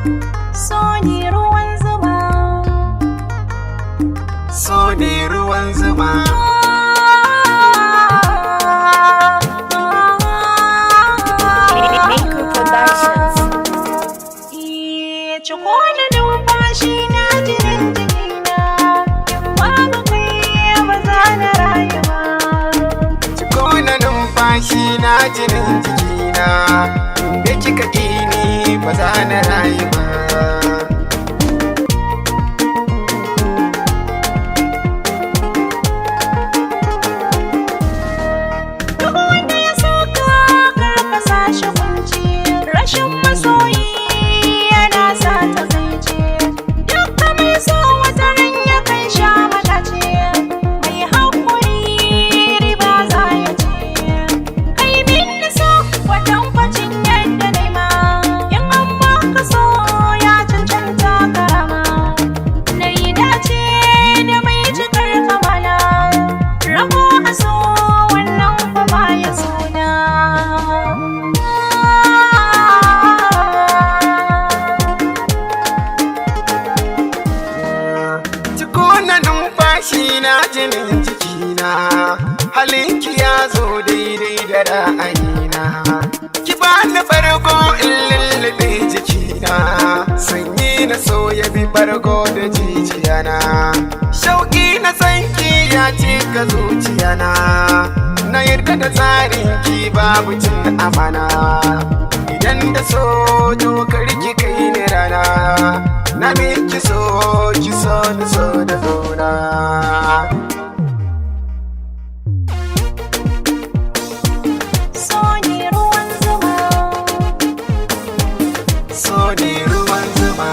So ne ruwan zuma. So ne ruwan zuma. Maker Productions. Ciko da numfashi na, jinin jikina, in babu kai ba za na rayu ba. Ciko na numfashi na, jinin jikina, inda kika ƙi ni ba za na rayu ba. Duk wanda ya soka, kar ka sa shi kunci. Rashin masoyi yana sa takaici. Duk mai so wata ran ya kan sha madaci. Mai haƙuri riba za ya ci. Kai min so kwatankwacin yadda nema. In an baka so, ya cancanta karama. Na yi dace da mai cikar kamala. Rabo a so, wannan fa baya suna. Ciko na numfashi na, jinin jikina, halinki ya zo daidai da ra'ayina. Ki bani bargo in lullube jikina, sanyi na so ya bi bargo da jijiyana. Shauƙi na sanki ya cika zuciyana, na yarda da tsarin ki babu cin amana. Idan da so to ki kai ni rana, na miki so, ki so ni so da zona. So ne ruwan zuma. So ne ruwan zuma.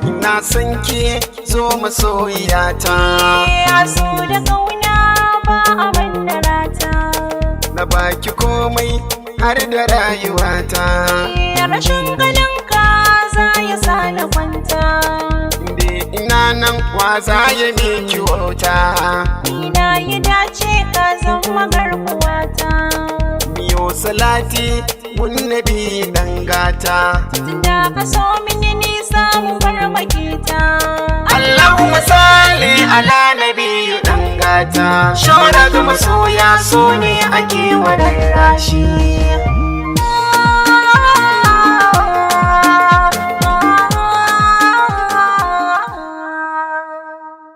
Ina son ki, zo masoyiyata. Ya so da kauna ba a manna rata. Na baki komai har da rayuwata. Rashin ganin ka za ya sa na kwanta. Inda ina nan, wa za ya miki wauta? Ni na yi dace, ka zama garkuwata. Miyo salati mun nabi dan gata. Tunda ka so mini nisa, mu bar makita. Allahumma salli ala nabiyyu dan gata. Shora ga masoya, so ne ake wa rarrashi.